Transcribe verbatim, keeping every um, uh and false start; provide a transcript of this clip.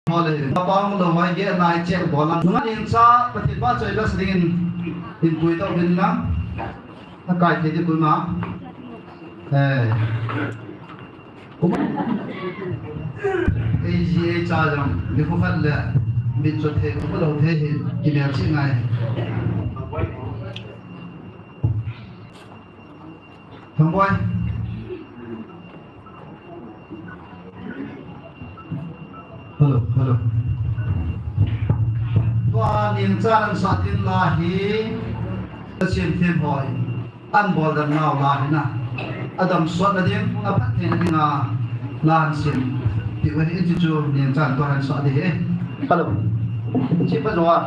Hole, mapang lo hoi ge nai che bola. Nunga nin cha Pathen pa choi la sding in, in pui to bin na. Na kai the di pui ma. Eh. Kuma. Ei ji ei cha jong, ni ko khat le. Min cho the, ko lo the hi, ki le chi ngai. Thangboy. Hello, hello. Tua nin cha nan sa tin la hi. Ka sim thim hoi. An bol dan nau la hi na. Adam suat na ding, a phat thei na ding a. La han sim. Ti wa hi chu chu nin cha tua han sa di hi. Hello. Chi pa zo a.